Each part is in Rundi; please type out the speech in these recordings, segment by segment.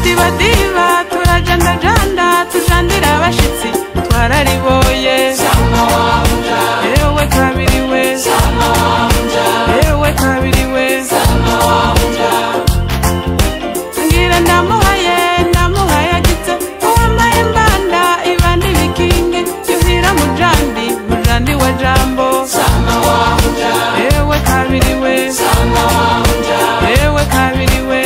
Turadibadiba turajandajanda tujandira abashitsi twarariboye. Ewe kabiri we, ewe kabiri we, ngira ndamuhaye ndamuhaye agitse uwambaye imbanda ibandi bikingi yuhira mujandi mujandi wa jambo. Ewe kabiri we, ewe kabiri we,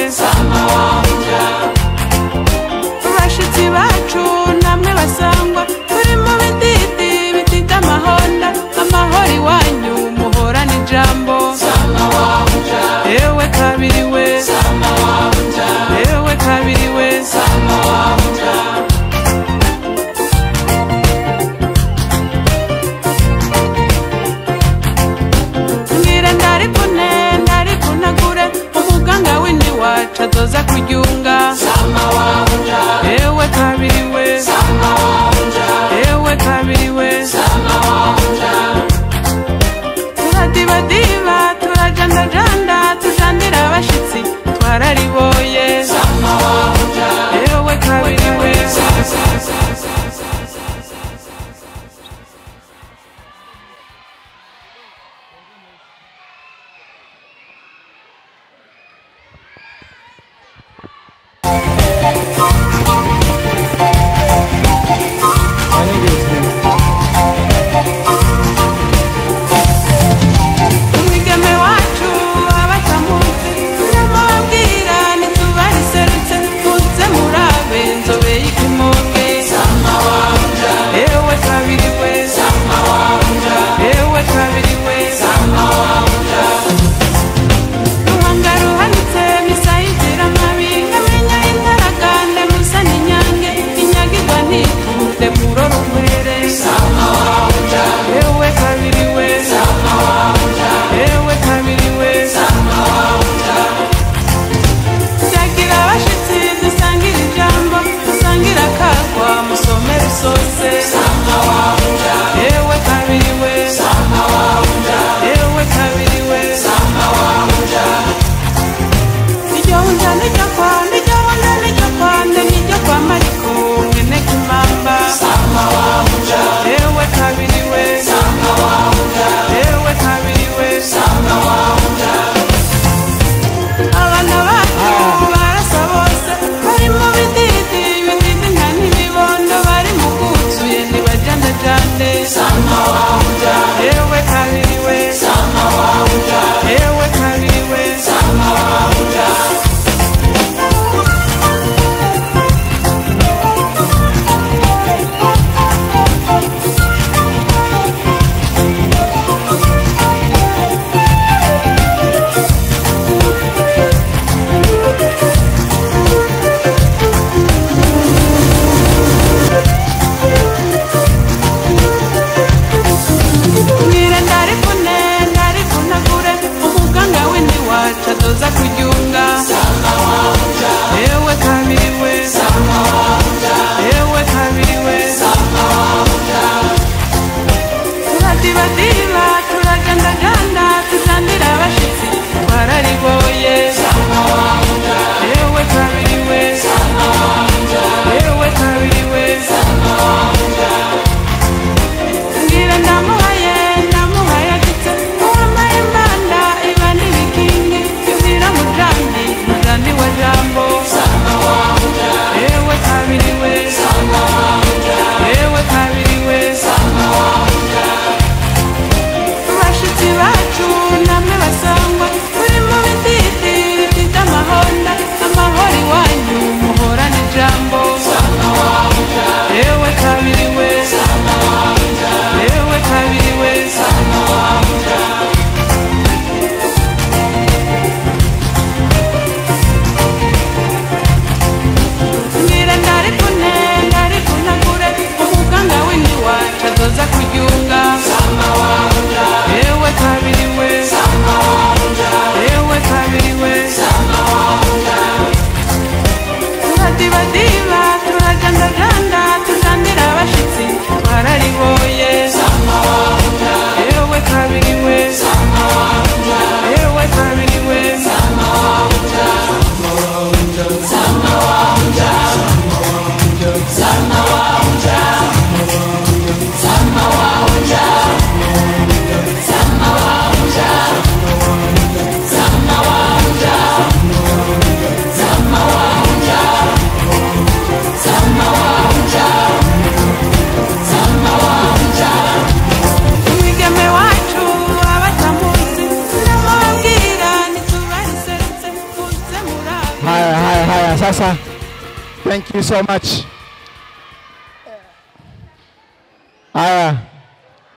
bashitsi bacu namwe basangwa turi mu bididi bitita amahonda amahoro iwanyu muhorana ijambo. Ewe kabiri we, ewe kabiri we, ngira ndarikune ndarikunagure umuganga w'iniwacu azoza kuryunga. Ewe kabiri we, ewe kabiri we, turadibadiba turajandajanda tujandira abashitsi twarariboye. Ewe kabiri we. Umwigeme wacu abatamuzi ndamubabwira ntitubariserutse muze murabe nzobe y'ikimoke. Ewe kabiri we, ewe kabiri we, ruhanga ruhanitse misayizira amabi nkamenya intaragande musa n'inyange inyagirwa ntikunde murora umurere. Ewe kabiri we, ewe kabiri we, tuzagira abashitsi dusangira ijambo dusangira akagwa musome rusose. Ewe kabiri we, ewe kabiri we, niryo hunja niryo kwa niryo hunda niryo kwande niryo kwa mariko mwene kimamba. Ewe kabiri we, ewe kabiri we, abana bacu barasa bose bari mu bididi bididi nka n'ibibondo bari mu bwuzuye ntibajandajande. Ewe kabiri we, ewe kabiri we, ngira ndarikune ndarikunagure umuganga w'iniwacu azoza kuryunga. Ewe kabiri we, ewe kabiri we, turadibadiba turagandaganda tujandira abashitsi twarariboye. Ewe kabiri we, ewe kabiri we, ngira ndamuhaye ndamuhaye agitse uwambaye imbanda ibandi bikingi yuhira mujandi mujandi wa jambo. Ewe kabiri we, ewe kabiri we, bashitsi bacu namwe basangwa turi mu bididi bitita amahonda amahoro iwanyu muhorana ijambo. Ewe kabiri we, ewe kabiri we, ngira ndarikune ndarikunagure umuganga w'iniwacu azoza kuryunga. Ewe kabiri we, ewe kabiri we, turadibadiba turajandajanda tujandira abashitsi twarariboye. Ewe kabiri we, ewe kabiri we. Mukasa. Thank you so much.